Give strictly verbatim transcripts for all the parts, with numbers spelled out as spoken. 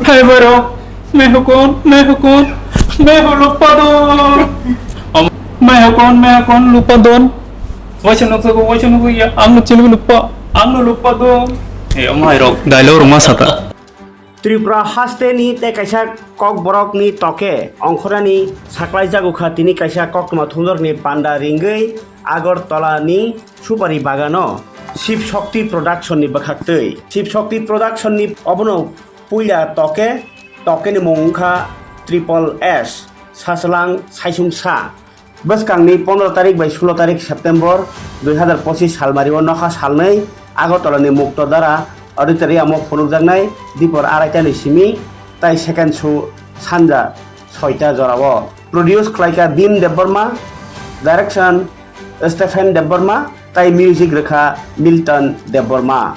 Hai borok, mehokon, mehokon, mehok lupadon. Mehokon, mehokon, lupadon. Waisa nukjago, waisa nukjakya, ang no chini lupa, ang no lupadon. Hey, omo hai rok, dialogue rok ma sata. Tripura haste ni tei kaisa kokborok ni toke ongkhorani saklai jago kha tini kaisa koktwma thumjak ni panda ringwi Agartala ni Supari Bagano Shiv Shakti Production ni bwkhaktwi. Shiv Shakti Production ni obono puila toke, toke ni mung wngkha Triple S, Sachwlang Saisung Sa. Bwskangni pondro tarik bai sulo tarik September dui hazar pochis salmario nokha salnwi Agartala ni Mukto Dara Auditorium o phunukjaknai dipor araita ni simi tai second show sanja soita jorao. Produce khlaikha Bhim Debbarma, direction Stephen Debbarma, tai music rwkha Milton Debbarma.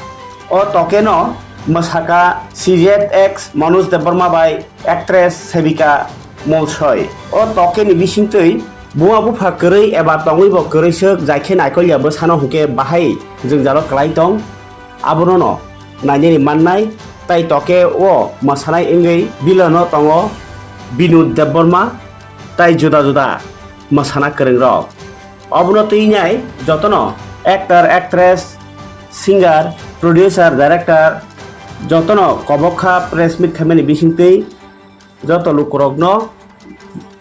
O tokeno mwsakha C Z X Manoj Debbarma bai actress Sevika Molsoi. O tokeni bisingtwi buma bupha kwrwi eba tongwibo kwrwiswk jaikhe naikolya bwsano hwnkhe bahai jwngjalo kwlai tong. Abonono nainani mannai, tai toke o mwsanai wngwi bilano tongo Binod Debbarma tai juda juda mwsana kwrwngrok. Obono twi nai jotono actor, actress, singer, producer, director jotono kobok kha press meet khaimani bisingtwi joto lukurokno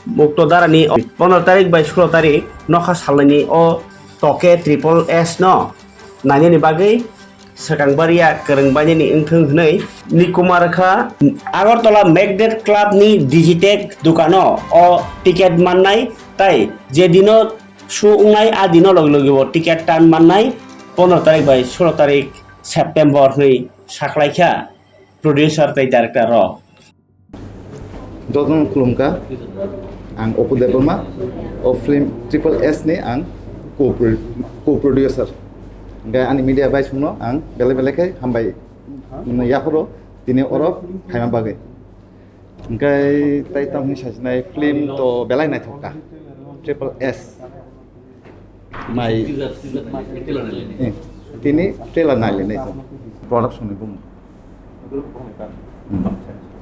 Mukto Darani pondro tarik bai sulo tarik nokha salnani o toke Triple S no nainani bagwi swkang baria kwrwng bainani wngthung hwnwi ni kumar kha Agartala Magnet Club ni Digitech dukano o ticket mannai tai je dino show wngnai a dino logi logi bo ticket tan mannai pondro tarik bai sulo tarik September hwnwi saklaikha producer tei director rok. Jotono khulumkha, ang Opu Debbarma, o film Triple S ni ang co-pro-, co-producer. Hingke ani media bai songno ang belai belai khe hambai mano yapharo tini oro phaima bagwi. Hingke tai tamo hwnwi sajinai film to belai naithok kha, Triple S. Mai. Teaser, teaser nai, trailer nai. Eh, tini trailer nai le nai. Production ni bumung. Hmm.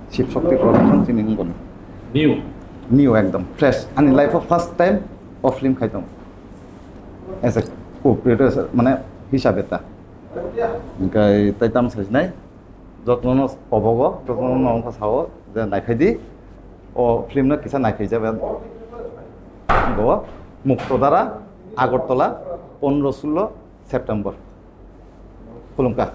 Shiv Shakti Production chini wngkon. New. New ekdom fresh. Ani life of first time o film khai tong. As a co-producer mane hisabe ta. Hingke tai tam sajinai. Jotono kobogo, jotono wngkha sao je naiphai di. O film no kisa naiphai jabe. Bo Mukto Dara, Agartala, pondro sulo September. Khulumkha.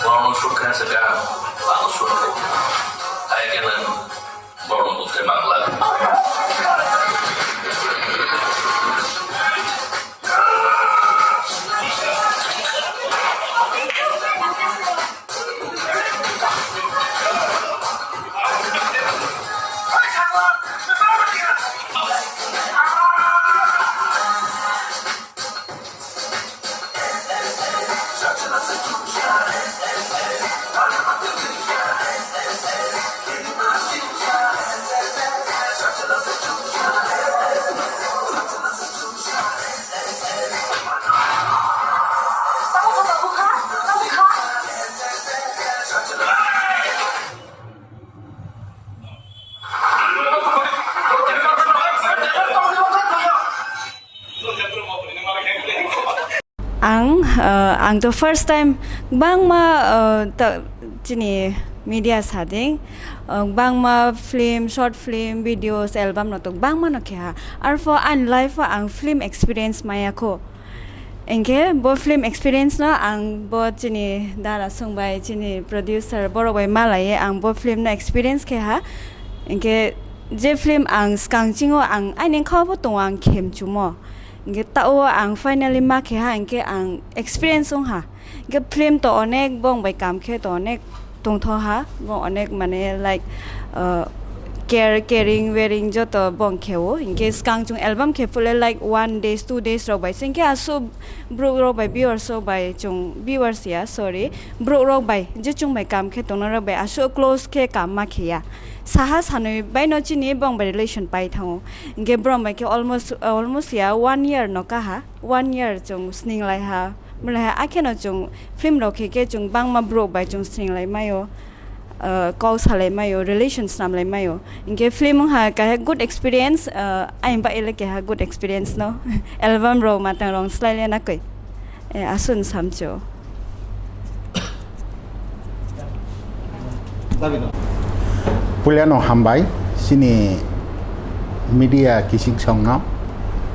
Borokno sukha se ka, ang sukha. Hai khe nang borokno buthai mang glak. Ang, uh, ang to first time bangma, uh, ta-, chini media sading, uh, bangma film, short film, videos, album no tok bangma no keha. Arpho ani life o ang film experience maya kho. Engkhe bo film experience no ang bo chini dara songbai chini producer borok bai malaiye ang bo film no experience khe ha. Engkhe je film ang skang chingo ang aini kha bo tongo ang khem chumo. Engkhe ta o ang finally ma khe ha engkhe ang experience wng ha. Engkhe film to onek bong bai kam khe to onek tongthoha, bo onek mane, like, uh, care, caring, wearing joto bong khe o. Hinkhe swkang chwng album khe phule like one days, two days rok bai se. Hinkhe aswk borok rok bai, viewers rok bai chwng, viewers ya, sorry, borok rok bai je chwng bai kam khe tongnai rok bai aswk close khe kam ma khe ya. Saha sanwi bai no chini bong bai relation pai thango. Hinkhe borok bai khe almost, almost ya one year no kaha, one year chwng sning lai ha. Mwnai hai, akheno chwng film rok khe khe chwng bangma borok bai chwng sring lai maio, ah, kok salai maio, relation snam lai maio. Hinkhe film wngkha kaisa good experience, ah, ayang ba ele keha good experience no. Album rok matang rok slai le na koi. Eh, asun samcho. Puilano hambai, chini media kising songno.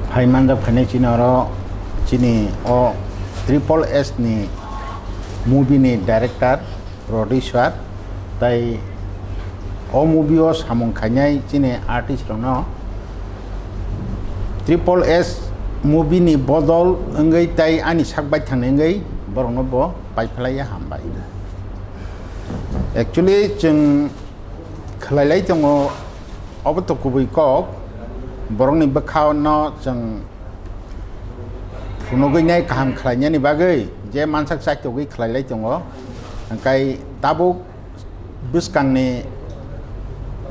Hai manjak phane chini oro, chini o Triple S ni movie ni director, producer, tai o movie o samung khainai chini artist rokno Triple S movie ni bodol wngwi tai ani sak baithang wngwi borokno bo paiphlaiya hambai. Actually, chwng khlailai tongo, obo to kubui kok, borokni bwkhano chwng phunugwi nai kaham khlainani bagwi je mansak chaitugwi khlailai tongo, hwnkhe tabuk bwskangni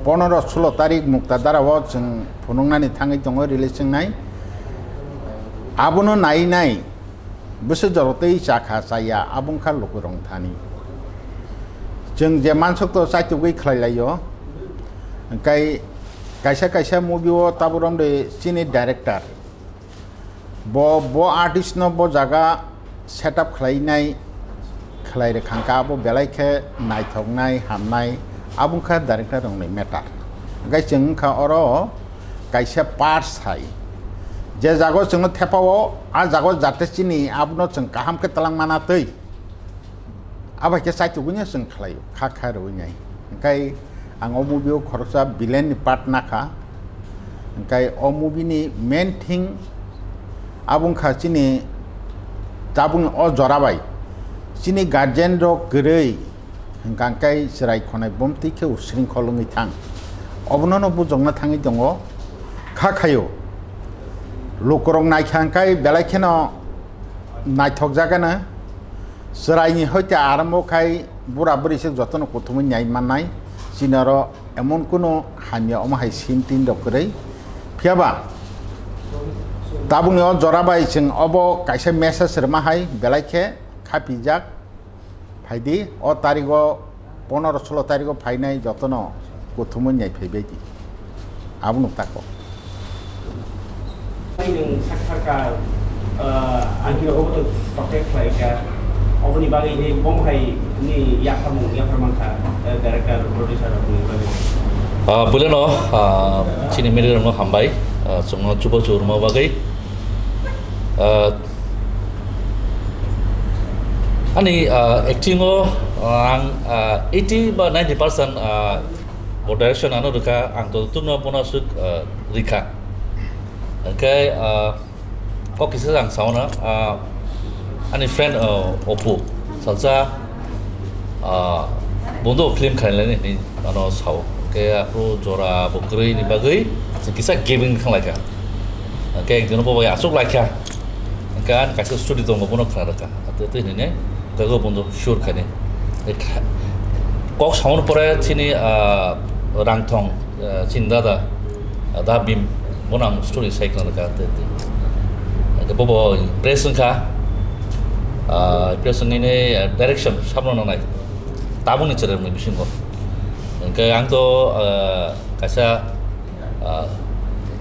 pondro solo tarik Mukta Dara o chwng phunuknani thangwi tongo release wngnai. Abono nai nai bwswk jora tei chakha chaya abo wngkha lukurok thani. Chwng je mansok to chaitugwi khlai laio, hwnkhe kaisa kaisa movie o tabuk romde chini director bo, bo artist no bo jaga set up khlainai, khlai rwkha hwnkhe abo belai khe naithoknai, hamnai, abo wngkha director rokni matter. Hwnkhe chwng wngkha oro kaisa part sai. Je jaga o chwngno thepao, a jaga o jate chini abono chwng kaham khe twlang mana twi. Abai khe chaitugwino chwng khlaio, kha kha rwui nai. Hwnkhe ang o movie o khoroksa villain ni part nakha. Hwnkhe o movie ni main thing abo wngkha chini tabukni o jora bai chini guardian rok kwrwi hwnkhe chwrai khonai bomtwi khe usringkhol wngwi thang. Obono no bujokna thangwi tongo, kha khaio. Lukurok naikha hwnkhe belai kheno naithokjagano. Chwraini hoite arambo khai bura bwrwi se jotono kuthumwi nai mannai, chini oro emon kunu hamya omo hai sim tin rok kwrwi. Phiyaba tabukni o jora bai chwng obo kaisa message rwma hai belai khe khapijak. Phaidi o tarigo pondro solo tarigo phainai jotono kuthumwi nai phaibai di. Abono tako. Nwng sak sakha, ah, ang khe obo to protect khlai kha. Oboni bagwi ni bom hai ni yapharmung, yaphar mankha, eh, director, producer rokni bagwi. Ah, builano, ah, chini media rokno hambai, ah, chwngno chubachu rwma bagwi. Ah, ani, ah, acting o, ah, ang, ah, eighty ba ninety percent, ah, bo direction ano rwkha, ang to tungno bono aswk, ah, rikha. Hwnkhe, ah, kok kisa ang sauna, ah, ani friend, ah, Oppo, salsa, ah, bondo film khailani hinwi ano sao. Hwnkhe aphuru jora bo kwrwi ni bagwi kisa giving thanglaikha. Hwnkhe ekdino bo bai achuk laikha. Hwnkhe ani kaisa story tongo bono khna rwkha. Atwi atwi hinwi ne, hwnkhe bo bondo sure khaini. Kok samani pore chini, ah, Rangthong, ah, chini dada, ah, Da Bhim, bono ang story sai khna rwkha, tei, tei. Tei bobo impress wngkha, ah, impress wngwi, ah, direction sabno nangnai, tabukni chwrairokni bisingo. Hwnkhe ang to, ah, kaisa, ah,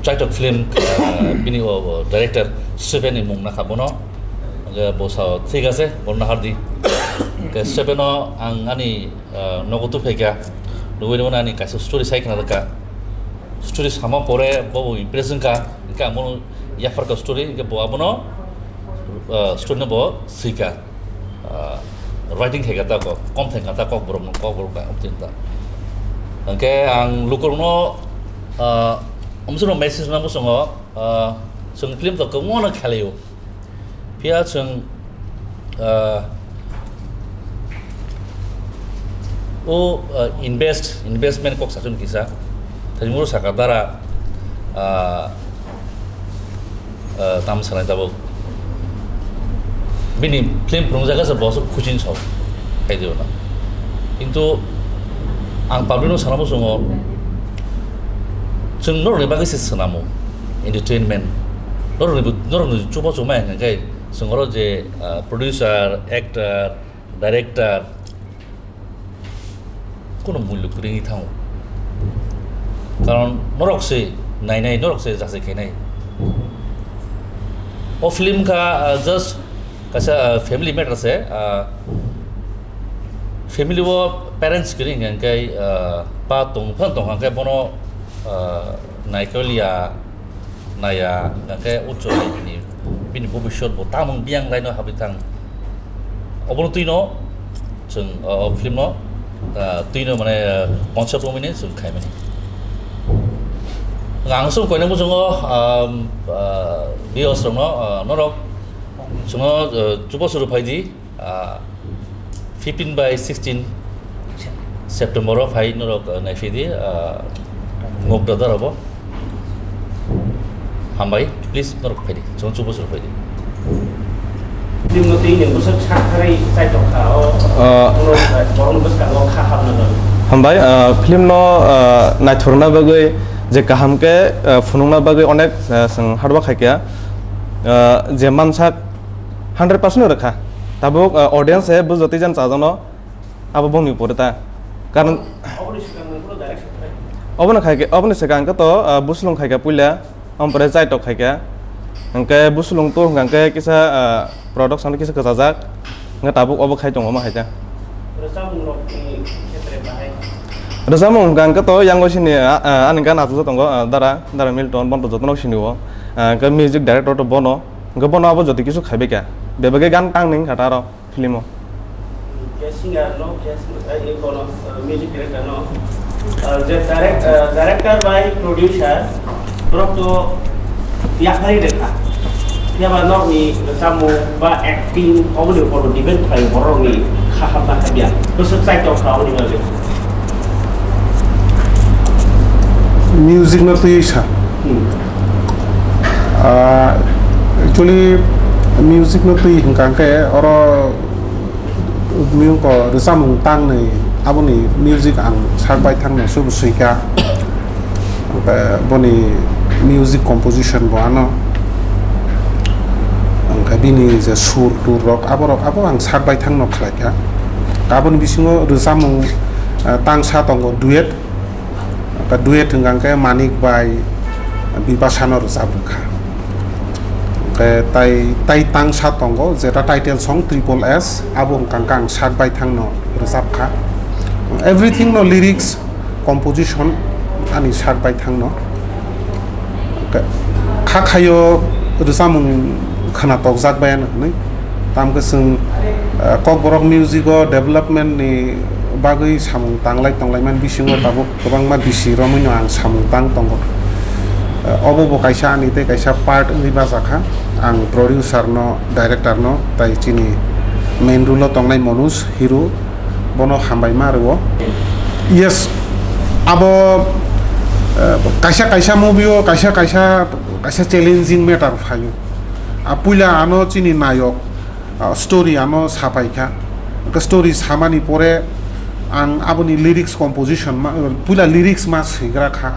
Chaitok film, ah, bini o, o director Seven ni mung nakha bono. Hwnkhe bo sao, "Thik ase, bono nahardi." Hwnkhe Seven o ang ani ah, nogo tubuphaikha, nugwi rwmani ani kaisa story sai khna rwkha. Story sama pore bo bo impress wngkha, hwnkhe ang bono yapharkha story, hwnkhe bo abono, ah, story no bo swikha. Ah, writing khaikha ta kok, kom thangkha ta kokborok no, kokborok ta, amtwi ta. Hwnkhe ang lukurokno, ah, amsukno message rwna muchungo, ah, chwng film to kwbangma no khlaio. Phiya chwng, ah, o, ah, invest, investment kok sachun kisa. Thani moro saka dara, ah, ah, tam sanai tabuk. Bini film phunukjak khe bo aswk khuching sao, khai di bono. Kintu ang public no sana muchungo, chwng norokni bagwi se swnamo, entertainment. Norokni bo, norokni chubachu ma hwnka khe chwng oro je, ah, producer, actor, director, kono muluk ringwi thango. Karon norok se nainai, norok se jachai khainai. O film kha, ah, just kaisa, ah, family matter se, ah, family o parents kwrwi hwnka hwnkhe, ah, pa tong phan tong hwnka hwnkhe bono, ah, naikol ya, naya, hwnkhe ucho bini, bini bobiswt bo tamung biyang laino habwi thang. Obono twino chwng, o, o film no, ah, twino mane, ah, concept wngmani chwng khaimani. Ang chwng koina muchungo, ah, ah, viewers rokno, ah, norok chwngno, ah, chubachu rw phaidi. Ah, fifteen by sixteen September o phai norok, ah, naiphaidi, ah, Mukta Dara bo. Hambai, please norok phaidi, chwng chubachu rw phaidi. Film no twi nwng bwswk sak kharwi chaitok kha, o, ah, borokni bwskango kha hapna bagwi. Hambai, ah, film no, ah, naithokna bagwi je kaham khe, ah, phunukna bagwi onek, ah, chwng hard work khaikha, ah, je mansak hundred percent rwkha. Tabuk, ah, audience se bujotwi jan chajakno abo bongni pore ta. Karon oboni swkang nwng kunu direction khai? Obono khaikhe, oboni swkang khe to, ah, Buslung khaikha puila, ompore Chaitok khaikha. Hwnkhe Buslung to hwnkha khe kisa, ah, production kisa kwchajak. Hwnkhe tabuk obo khai tongo omo hai ta. Rwchapmung rokni khetre bahai? Rwchapmung hwnkha khe to yango sini, ah, ah, ani gan achukjak tongo, ah, Dara, Dara Milton, bono to jotono sini o. Ah, hwnkhe music director to bono. Hwnkhe bono abo joto kisu khaibai kha. Bebak khe gan tang ning kha ta aro film o. Khe singer no, khe sing-, eh, eh, bono, eh, music director no. Eh, je direct, eh, director bai producer, borok to yaphari rekha. Phiya ba nokni rwchapmung ba acting, oboni upor depend khlai borokni kha hapna kha biya. Bwswk chaitok kha oboni bagwi. Music no twiwi sa. Hmm. Ah, actually, music no twi hwnkha khe oro miyung ko rwchapmung tangnwi aboni music ang sak bai thangno subu swikha. Onkhe boni music composition bo ano. Onkhe bini je sur tur rok aborok abo ang sak bai thangno khlaikha. Aboni bisingo rwchapmung, ah, tangsa tongo duet. Ka duet hwnkha khe Manik bai Bipasha no rwchap rwkha. Hwnkhe tai, tai tangsa tongo, jeta title song Triple S, abo hwnkha khe ang sak bai thangno rwchap kha. Everything no lyrics, composition ani sak bai thangno. Hwnkhe kha khaio rwchapmung khwna tokjak bai ano hwnwi. Tamo khe chwng, eh, Kokborok music o development ni bagwi samung tanglai tonglaimani bisingo tabuk kwbangma bisi romwino ang samung tang tongo. Eh, obo bo kaisa ani tei kaisa part wngwi bajakha. Ang producer no, director no, tai chini main role o tongnai Manoj, hero, bono hambai ma rwo. Yes, abo, eh, kaisa kaisa movie o kaisa kaisa, kaisa challenging matter phaio. A puila ano chini nayok, ah, story ano sapai kha. Hwnkhe story samani pore ang aboni lyrics composition ma, puila lyrics ma swigra kha.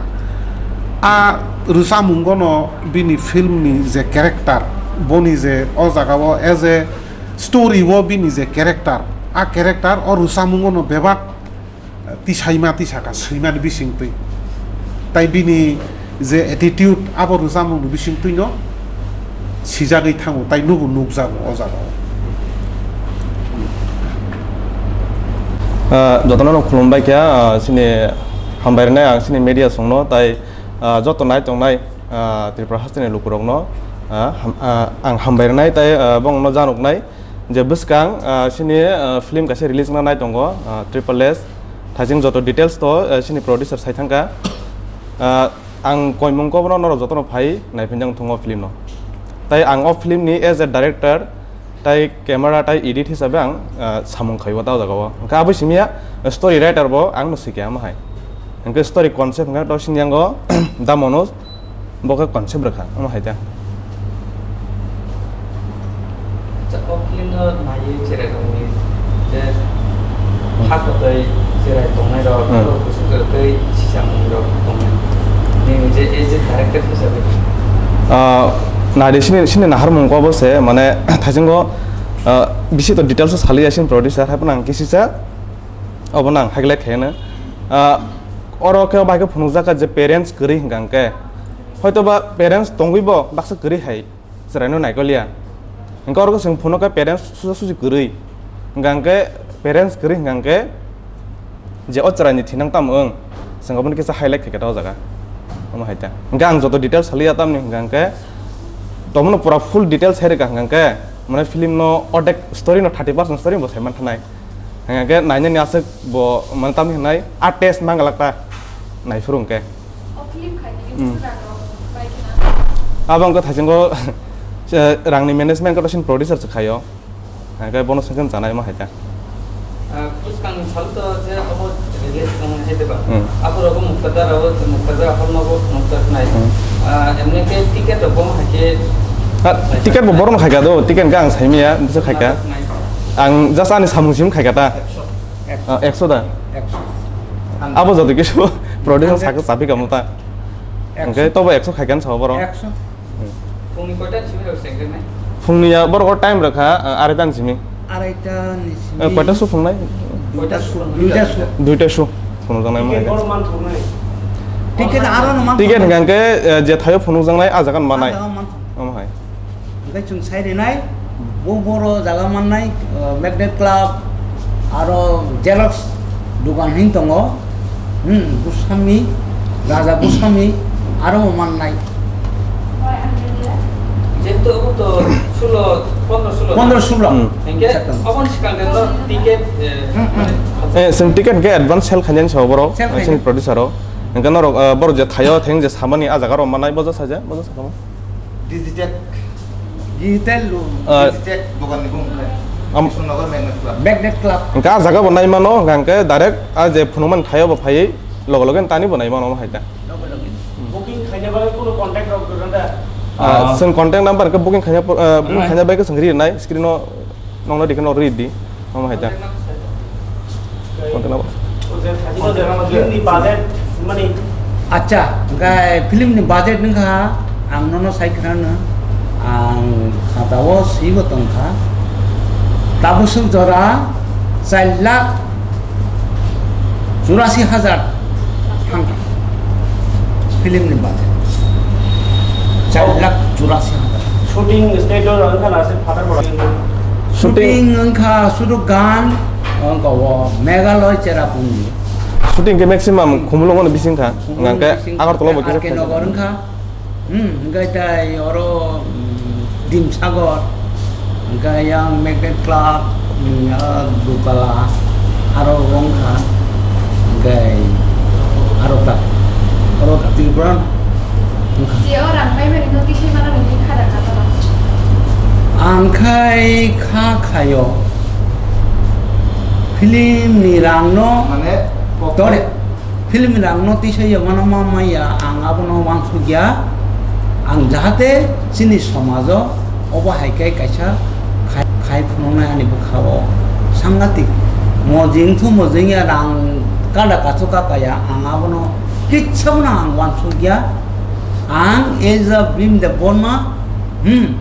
A rwchapmungo no bini film ni je character, boni je o jaga o as a story o bini je character, a character o rwchapmungo no bebak tisaima tisaka swimani bisingtwi. Tai bini je attitude abo rwchapmungni bisingtwino sijagwi thango, tai nubo nukjago o jagao. Ah, jotono no khulumbai kha, ah, chini hambai rwnai ang chini media songno, tai, ah, joto nai tongnai, ah, Tripura hasteni lukurokno, ah, ham-, ah, ang hambai rwnai tai, ah, bongno januknai. Je bwskang, ah, chini, ah, film kaisa release wngna nai tongo, ah, Triple S. Thaiching joto details to, ah, chini producer sai thangkha. Ah, ang koimung kobono norok jotono phai naiphinjak thungo film no. Tai ang o film ni as a director, tai camera, tai edit hisabe ang, ah, samung khaibo ta o jaga o. Hwnkhe aboni simi ya story writer bo ang no swikha omo hai. Hwnkhe story concept hwnkhe to sini yango da Manoj, bo khe concept rwkha, omo hai ta. Acha, o film no naiwi cherai rokni je ha kwtwi cherai tongnai rok, hmm, oro kusu kwrwi tei sisa mung rok tongnai. Nini je as a director hisabe. Ah, nai de sini, sini nahar mung ko bo se, mane, thaisingo, ah, bisi to details o saliya sini producer, hai phano ang kisisa, obo nang highlight khaina. Ah, oro khe bai khe phunukjak kha je parents kwrwi hwnkha hwnkhe, hoito ba parents tongwi bo baksa kwrwi hai. Chwraino naikol ya. Hwnkhe oro chwng phunukha parents suja suji kwrwi. Hwnkha hwnkhe parents kwrwi hwnkha hwnkhe je o chwraini thinang tamo wng, chwng aboni kisa highlight khaikha ta o jaga. Omo hai ta. Hwnkhe ang joto details saliya tamni hwnkha hwnkhe tomono pura full details hai rwkha hwnkha hwnkhe mane film no ordek story no thirty percent story bo sai manthanai. Hwnkha hwnkhe nainani aswk bo mane tamni hwnai a test mangalak ta naiphuru hwnkhe. O film khai di, hmm, user rok bai khna. Abo wngkha thaisingo, eh, rangni management khe tosin producer se khaio. Hwnkhe bono swngkhe chanai ma hai ta. Ah, bwskang sal to je abo release wng hai de ba. Hmm. Abo rogo Muktajar abo Muktajar hall nogo Muktajar nai. Hmm. Ah, emne ke ticket rok bo hai ke. Ah, ticket bo borok no khaikha do, ticket khe ang saimaya, bwswk khaikha. Nai. Ang just ani samung sim khaikha ta. Ekso. Ah, ekso da? Ekso. Abo joto kisu production hundred. Sakhe chapi kamo ta. Ekso. Hwnkhe tobo ekso khaikha sa borok. Ekso. Hmm. Phungni koita simi rok sengkhe nai? Phungni ya borok time rwkha, ah, arai tan simi. Arai tan ni simi. Eh, koita su phungnai? Duita su. Duita su. Duita su. Phunukjaknai. Ticket mangkha. Borok man thoknai. Ticket aro no man. Ticket thoknai. Hwnkhe, eh, je thaio phunukjaknai, ah jaga manai. Ah jaga man thok. Omo hai. Hwnkhe chwng sai rinai, bo boro jaga mannai, uh, Magnet Club, aro Xerox dukan hin tongo, hmm, Goswami, Raja Goswami, aro bo mannai. Jehetu obo to sulo, pondro sulo. Pondro sulo. Hmm. Hwnkhe oboni swkang de no ticket, eh, hmm, hmm, mane, eh, chwng ticket hwnkhe advance sell khainani sao borok, sell khainani. Chini producer rok. Hwnkhe norok, eh, borok je thaio theng je samani ah jaga rok mannai, boja saja, boja sakamo. Digitech. Digitech lu. Ah. Digitech dogan ni bung khai. Am- Kishore Nagar Magnet Club. Magnet Club. Hwnkhe ah jaga bo nai mano, hwnkhe direct ah je phunukmani thaio bo phaiwi loge loge tani bo nai mano hai ta. Loge loge. Booking khaina bagwi kuno contact rok kwrwng da? Ah, ah, chwng contact number khe booking khaina, ah, booking khaina bagwi chwng ri nai screen o. Nokno dikhe nok ri di. Omo hai ta. Contact number. Film ni budget mani. Acha, hwnkhe film ni budget wngkha, ang nono sai khna no, ang khata o swi bo tongkha. Tabuk swk jora char lakh churasi hajar thangkha film ni budget. Char lakh churasi hajar. Shooting state o wngkha na se phatar bora? Shooting. Shooting wngkha sudu gan, wngkha o Meghalaya Cherrapunji. Shooting khe maximum Khumulwng ni bising kha. Khumulwng hwnkhe bising Agartala bo kisa R K kha. Nagar wngkha. Hmm, hwnkhe tai oro, hmm, Dimsagor, hwnkhe yang Magnet Club, hmm, ah, Dutala, aro wngkha, hwnkhe aro ta, oro Tripura wngkha. Je o rang bai mani no tisai mana nini khada khada. Ang khai kha khayo. Film ni rang no mane, dore. Film rang no tisa ya mano ma maya ang abono wansuk ya. Ang jahate chini somajo obo hai khe kaisa khai, khai phunuknai ani bwkha o sangatik. Mojing thu mojing ya rang kada kachu ka kaya ang abono kitsa bono ang wansuk ya. Ang as a Bhim Debbarma, hmm,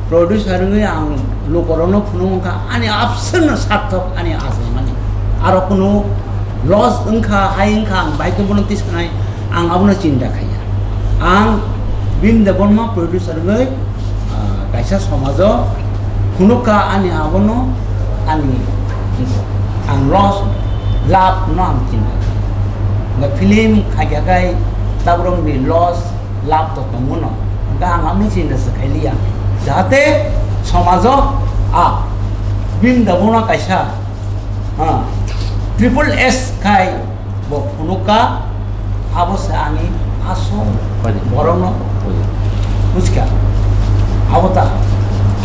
producer wngwi ang lukurokno phunuk wngkha, ani abseno sarthok ani achaimani. Aro kunu loss wngkha, hai wngkha, ang bai khe bono tisanai, ang abono chinta khaiya. Ang Bhim Debbarma producer wngwi, ah, kaisa somajo phunukha ani abono, ani ang loss, labh no ang chinta khaia. Hwnkhe film khaikha khai taborokni loss, labh to tongmano. Hwnkhe ang aboni chinta se khailiya. Jahate somajo a Bhim Debbarma kaisa, ha, triple S khai bo phunukha, abo se ani asol borokno bujkha. Abo ta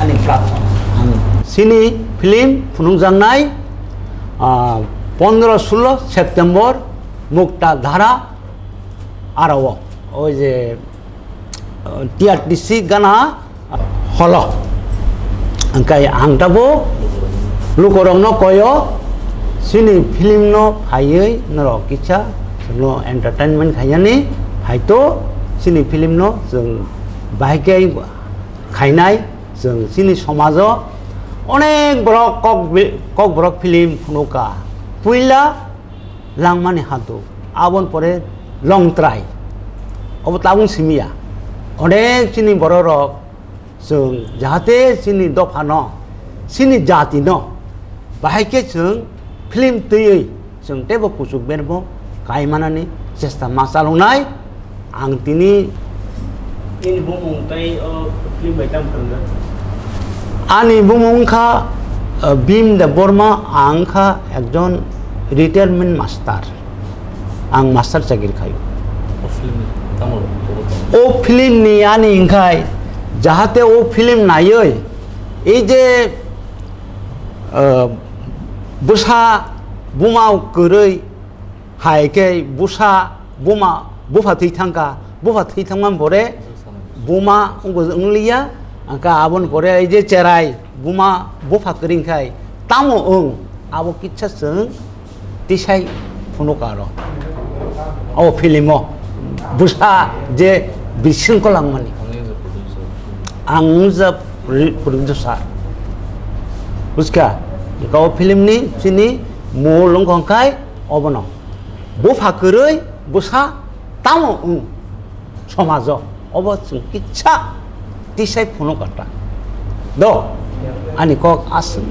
ani platform. Ang sini film phunukjaknai, ah, pondro sulo September Mukta Dhara, aro o, oi je, uh, T R T C gana holo. Angkai ang tabo lukorokno koyo, sini film no phaiwi norok kisa chwngno entertainment khainani phaito, sini film no chwng bahai khe khainai, chwng chini somajo onek borok kok bi-, kokborok film phunuka. Puila langmani hadu, aboni pore longtrai. Obo tabung simiya. Onek chini bororok chwng jahate chini dophano, chini jatino bahai khe chwng film twiwi chwng teibo kuchuk bermo kaimanani chesta ma chaloknai. Ang tini Nini bumung tei o film bai tamo kwrwngjak? Ani bumung wngkha, uh, Bhim Debbarma, ang wngkha ekjon retirement master. Ang master chakri khaio. O film ni tamo rok? O film ni ani wngkhai, jahate o film naiwi, ei je, uh, bwsa buma kwrwi, hai khe bwsa buma bupha thwi thangkha, bupha thwi thangmani pore buma wngbo wngliya, angkha aboni pore ei je cherai buma bupha kwrwi khai tamo wng, abo kisa chwng tisai phunukha aro. O film o bwsa je bisingko langmani. Ang wngkha producer. Buskha, o film ni chini mol wngkha khai obono. Bupha kwrwi bwsa tamo wng somajo, obo chwng kisa tisai phunukha ta. Do, ani kok aswk.